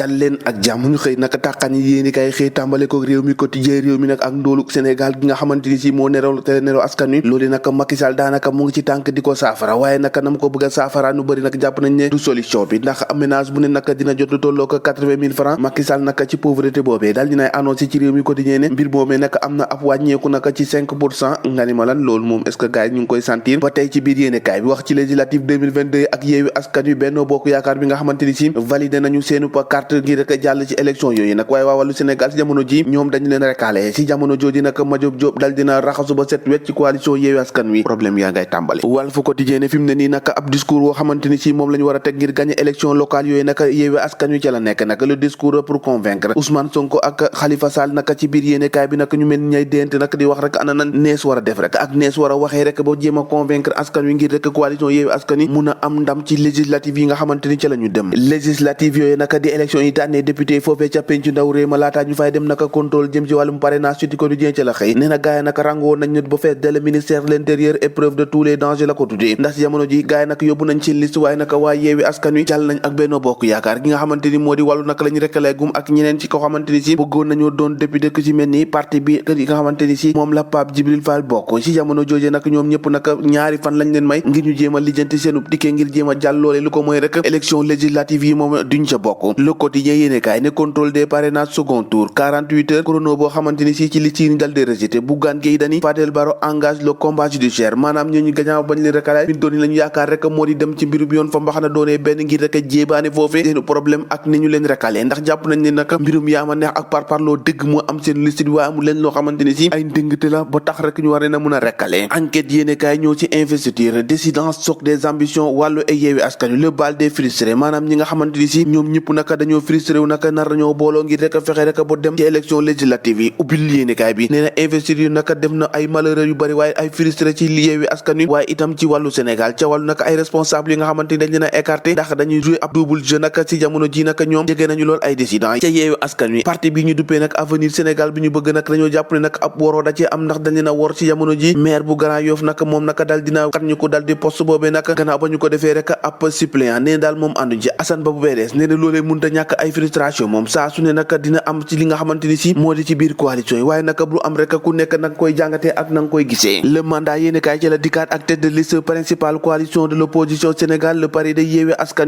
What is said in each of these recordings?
dal leen ak jàmm ñu xëy naka tàqan yi yéeni kay xëy tàmbale ko réew mi quotidien réew mi nag ak ndóolu Sénégal gi nga xamante ni si moo neraw te neraw askan wi loolu nag Macky Sall daanaka mu ngi ci tànk di ko saafara waaye naka nam ko bëgg a saafara nu bëri nag jàpp nañ ne du solution bi ndax ménage bu ne naka dina jot lu tolloo ko 80 000 francs Macky Sall naka ci pauvreté boobee daal dinay annoncé ci réew mi quotidien ne mbir boobee naka am na ab wàññeeku naka ci 5% nga ni ma lan loolu moom est-ce que gars yi ñu ngi koy sentir ba tey ci biir yéene kaay bi wax ci législative 2022 ak yeewi askan wi Benno Bokk Yaakaar bi nga xamante ni si validé nañu seenu pa carte ngir rek jàll ci élection yooyu nag waaye waa wàllu Sénégal si jamono ji ñoom dañu leen recalé si jamono jooji nag Madiop Diop dal dina raxasu ba set wet ci coalition yeewi askan wi problème yaa ngay tàmbale Walf Quotidien ne fi mu ne nii nag ab discours woo xamante ni si moom la ñu war a teg ngir gagné élection locale yooyu nag yeewi askan wi ca la nekk nag le discours pour convaincre Ousmane Sonko ak Khalifa Sall nag ci biir yéene kaay bi nag ñu mel ñay déente nag di wax rek ana nan nees war a def rek ak nees war a waxee rek ba jéem a convaincre askan wi ngir rek coalition yeewi askan wi mun a am ndam ci législative yi nga xamante ni ca la ñu dem législative yooyu naka di élection yi tànnee député foofee ca pencu ndaw réew ma laataa ñu fay dem naka contrôle jëm ci wàllum parrainage ci quotidien ca la xëy nee na gaay naka rangoo nañ ñut ba fees dell ministère de l'intérieur épreuve de tous les dangers la ko tuddee ndax ci jamono ji gaay naka yóbbu nañ ci liste waaye naka waa yeewi askan wi jàll nañ ak Benno Bokk Yaakaar gi nga xamante ni moo di wàllu naka lañu rekkalee gum ak ñeneen ci ko xamante ni si bëggoon nañoo doon député ku ci mel ni parti bi yi nga xamante ni si moom la Pape Djibril Fall bokk ci jamono jooje nag ñoom ñëpp naka ñaari fan lañ leen may ngir ñu jéem a lijjanti seenu dikkee ngir jéem a jàll loole lu ko mooy rek élection législative yi moom duñ ca bokk le quotidien yéene kaay ne contrôle des parrainages second tour 48 heures chrono boo xamante ni si ci li ci dal de rejeté Bougane Gueye Dany Fadel Barro engage le combat judiciaire maanaam ñooñu gannaaw bañ leen rekalaay min dooni lañu yaakaar rek moo di dem ci mbirub yoon fa mbaxana doonee benn ngir rek jéebaane foofee seenu problème ak ni ñu leen rekalee ndax jàpp nañ ne naka mbirum yaama neex ak parparloo dëgg moo am seen liste bi waaye amul leen loo xamante ni si ay ndëngte la ba tax rek ñu war na mun a rekkalee enquête yéene kaay ñëw ci investiture dissidence choc des ambitions wàllu ay yeewi askan wi le bal des frustrés maanaam ñi nga xamante ni si ñoom ñëpp naka dañoo frustré wu naka nar nañoo booloo ngir rek fexe rek ba dem ci élection législative yi ubbil yéene kaay bi nee na investiture yu naka def na ay malheureux yu bëri waaye ay frustré ci yeewi askan wi waaye itam ci wàllu Sénégal ca wàllu naka ay responsable yi nga xamante ni dañ leen a écarté ndax dañuy jouer ab double jeu naka ci jamono ji naka ñoom jege nañu lool ay décidents ca yeewi askan wi parti bi ñu duppee nag avenir Sénégal bi ñu bëgg nag dañoo jàpp ne nag ab woroo da cee am ndax dañ leen a wor ci jamono ji maire bu Grand Yoff nag moom naka dal dina kat ñu ko dal di poste boobee nag gannaaw ba ñu ko defee rek ab suppléant nee daal moom ànduñ ci Assane Ba bu BDS nee na loolee mënta ñàkk ay frustration moom saa su ne nag dina am ci li nga xamante ni si moo di ci biir coalition yi waaye nag bu am rek ku nekk nag koy jàngatee ak na nga koy gisee le mandat yéene kaay ci la dikkaat ak tête de liste principale coalition de l'opposition Sénégal le pari de yeewe askan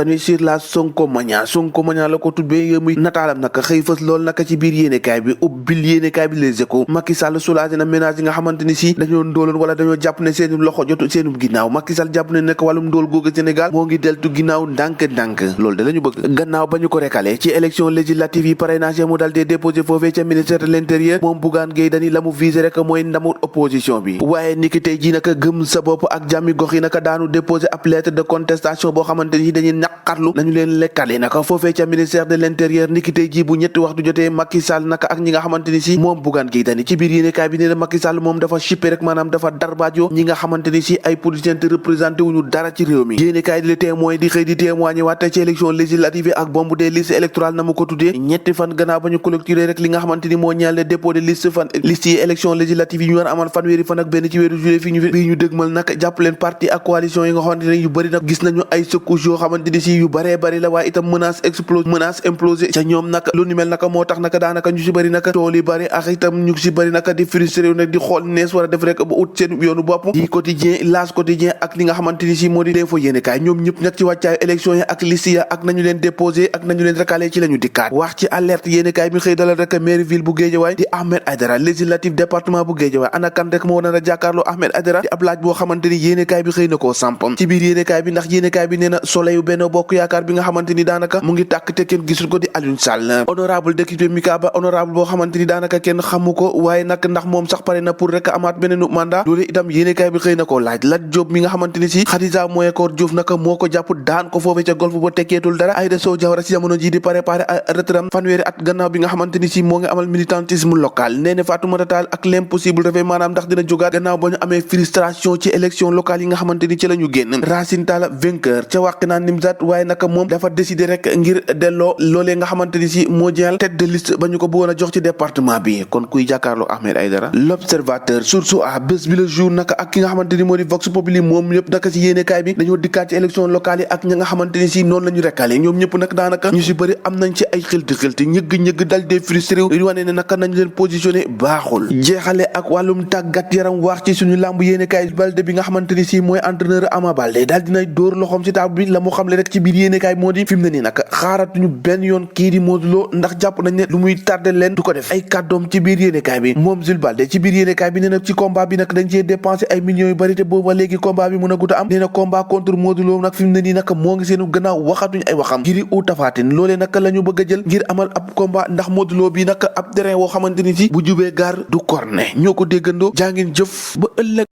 wi sur la Sonko Mania la ko tuddee yow muy nataalam nag xëy fës lool nag ci biir yéene kaay bi ubbil yéene kaay bi Les Échos Macky Sall soulagé na ménage yi nga xamante ni si dañoo ndóoloon wala dañoo jàpp ne seen loxo jotu seenu ginnaaw Macky Sall jàpp ne nekk wàllum ndóol googu Sénégal moo ngi deltu ginnaaw ndànk loolu da lañu bëgg gannaaw ba ñu ko rekale ci élection législative yi parrainage mu dal dee déposé foofee ca ministère de l'intérieur moom Bougane Gueye Dany la mu visé rek mooy ndamut opposition bi waaye niki tey ji naka gëm sa bopp ak jàmmi gox yi naka daanu déposé ab lettre de contestation boo xamante ni dañuy ñaqarlu nañu leen lekkale naka foofee ca ministère de l'intérieur niki tey ji bu ñetti waxtu jotee Macky Sall naka ak ñi nga xamante ni si moom Bougane Gueye Dany ci biir yéenekaay bi nee na Macky Sall moom dafa chippé rek maanaam dafa darbaajo ñi nga xamante ni si ay politiciens te représenté wuñu dara ci réew mi yéenekaay di le témoin di xëy di témoigné waate ci élection législative ak bombe des listes électorales na mu ko tuddee ñetti fan gannaaw ba ñu clôturé rek li nga xamante ni moo ñaale dépôt de liste yi élection législative yi ñu war a amal fanweeri fan ak benn ci weeru juillet fii ñu dëgmal nag jàpp leen parti ak coalition yi nga xamante ne yu bëri nag gis nañu ay secousse yoo xamante ni si yu bëree bëri la waaye itam menace implosé ca ñoom nag lu ni mel naka moo tax naka daanaka ñu si bëri naka tool yi bëri ak itam ñu si bëri naka di frustré wu nag di xool nees war a def rek ba ut seen yoonu bopp di quotidien L'As quotidien ak li nga xamante ni si moo di L'Info yéenekaay ñoom ñëpp nag ci wàccaayu élection yi ak liste ya ak nañu leen déposé ak nañu leen recalé ci la ñu dikkaat wax ci alerte yéenekaay bi xëy dalal rek mairie ville bu Guédiawaye di Ahmed Aïdara législative département bu Guédiawaye ana kan rek moo nar a jàkkaarloo Ahmed Aïdara di ab laaj boo xamante ni yéenekaay bi xëy na koo sampam ci biir yéenekaay bi ndax yéenekaay bi nee na soleil Benno Bokk Yaakaar bi nga xamante ni daanaka mu ngi tàkk te kenn gisul ko di Alioune Sall honorable député Mika Ba honorable boo xamante ni daanaka kenn xamu ko waaye nag ndax moom sax pare na pour rek amaat beneenu mandat loolu itam yéenekaay bi xëy na koo laaj Lat Diop mi nga xamante ni si Khadija Moyekor Diouf naka moo ko jàpp daan ko foofee ca golf ba tekkeetul dara Aïda Sow Diawara si jamono ji di préparé retraite fanweeri at gannaaw bi nga xamante ni si moo ngi amal militantisme local nee na Fatoumata Tall ak l'impossible refait maanaam ndax dina jógaat gannaaw ba ñu amee frustration ci élection locale yi nga xamante ni ci la ñu génn Racine Talla vainqueur ca Wakhinane Nimzatt waaye naka moom dafa décider rek ngir delloo loolee nga xamante ni si moo jël tête de liste ba ñu ko bëggoon a jox ci département bi kon kuy jàkkaarloo Ahmed Aïdara l'observateur source a bés bi le jour naka ak ki nga xamante ni moo di Vox Populi moom yëpp naka si yéenekaay bi dañoo dikkaat ci élection locale yi ak ña nga xamante ni si noonu la ñu rekkale ñoom ñëpp nag daanaka ñu si bëri am nañ ci ay xilti ñëgg dal dee frustré yu wane ne naka nañ leen positionné baaxul. jeexale ak wàllum tàggat yaram wax ci suñu làmb yéenekaay Balde bi nga xamante ni si mooy entraîneur Ama Balde daal dinay dóor loxoom si table bi la mu xamle rek ci biir yéenekaay moo di fi mu ne nii nag xaaratuñu benn yoon kii di Modou Lo ndax jàpp nañ ne lu muy tardé leen du ko def ay kàddoom ci biir yéenekaay bi moom Jules Balde ci biir yéenekaay bi nee na ci combat bi nag dañ cee dépensé ay millions yu bari te booba léegi combat bi mën a gut a am nee na combat contre Modou Lo nag fi mu ne nii nag moo ngi seenu gannaaw waxatuñ ay waxam ngir u tafaatin loolee nag la ñu bëgg a jël ngir amal ab combat ndax Modou Lo bi nag ab terrain woo xamante ni si bu jubee gaar du corne ñoo ko déggandoo jaa ngeen jëf ba ëllëg